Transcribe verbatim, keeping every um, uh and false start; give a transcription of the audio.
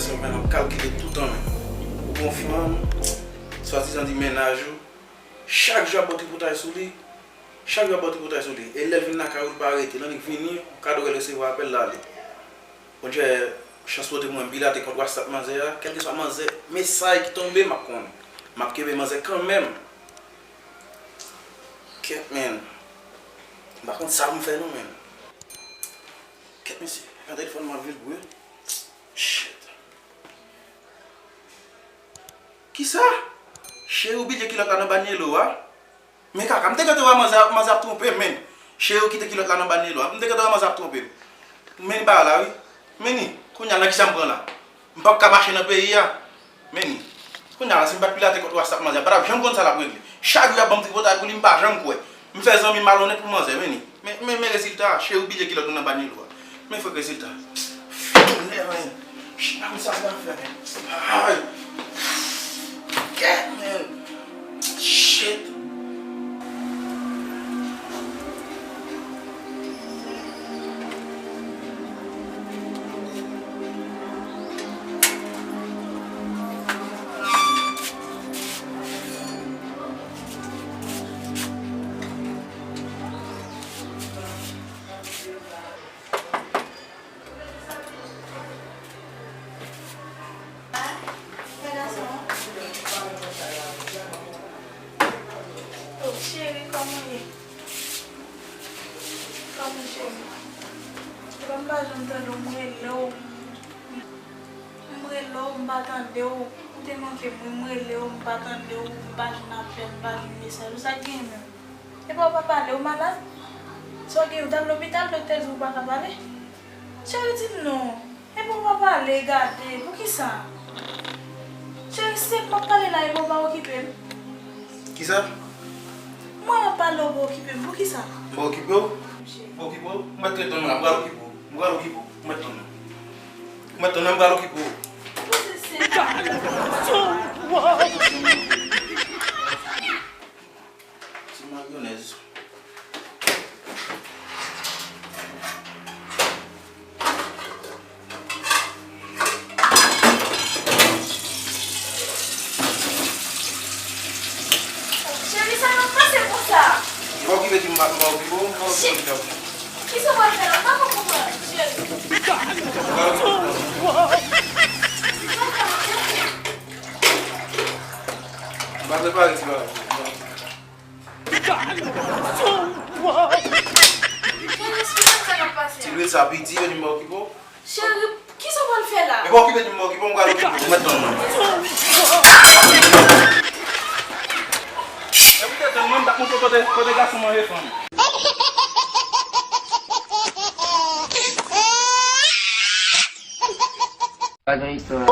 Sa fè n ap kalkile toutan menm. Ou gon fanm, swadizan di mennaj ou, chak jou ap ba w tripotay sou li, chak jou ap ba w tripotay sou li. E lè l vin lakay ou, l pa rete. L annik vini, ou ka dwe resevwa apèl l ale. Bondye, chans pote mwen, m pilate kont WhatsApp manzè a, kèlkeswa manzè, mesaj ki tonbe, m ap konnen. M ap kenbe manzè kanmenm. Kèt, menn. M pa konn sa pou m fè non, menn. Kèt, mesye, nan telefòn mwen vilbre. Shit. Kisa? Cheri, ou bliye kilòt la nan banyelo a? Men kaka, m te gentan wè manzè, manzè ap twonpe m, menn. Cheri, ou kite kilòt la nan banyelo a. M te gentan wè manzè ap twonpe m. Menn bagay la, wi. Menn, kounye a, nan kisa m pran la? M p ap ka mache nan peyi a. Menn, kounye a la, si m pa t pilate kont WhatsApp manzè a, m pa t ap janm konn sa l ap regle. Chak jou y ap ban m tripotay pou li, m pa janm kwè. M fè zanmi malonèt pou manzè, menn. Men, men, men rezilta a, cheri, ou bliye kilòt ou nan banyelo a. Men fòk rezilta a. Fè m nève, menn. Ch-, pa konn sa m ta fè, menn. Ay! Kèt, menn. Shit. Oh, cheri, kòman w ye? Kòman, cheri? Epa m pa janm tande w, m rele w. M rele w, m pa tande w. Ou te manke m, wi, m rele w, m pa tande w, m pa jwenn apèl, m pa jwenn mesaj ou. Sa k genyen menm? Epa w pa pale, ou malad? Sa w genyen, ou t al lopital, doktè di w pa ka pale? Cheri, di m non. Epi w pa pale, gade, poukisa? Cheri, se m ap pale la, epi w pa okipe m. Kisa? Mwen ap pale, w pa okipe m, poukisa? M pa okipe w? M pa okipe w? M mèt ret tann la, m pral okipe w. M pral okipe w. M mèt tann la. M mèt tann la, m pral okipe w. Poze se. Ti maryonèz. Cheri, sa k ap pase konsa? M pa okipe di m pa, m pa okipe w, m pa okipe w. Kisa w ap fè la? M pa konprann, cheri. M pa okipe w. M pa prepare ti bagay. Cheri, eksplike m sa k ap pase a. Ti lwil sa piti, yo di m pa okipe w. Cheri, kisa w pral fè la? E pa okipe di m pa okipe w, m pral okipe w. Ou mèt tann mwen. E pou te tann mwen, m t ap montre kote, kote gason manje fanm. Pa gen istwa.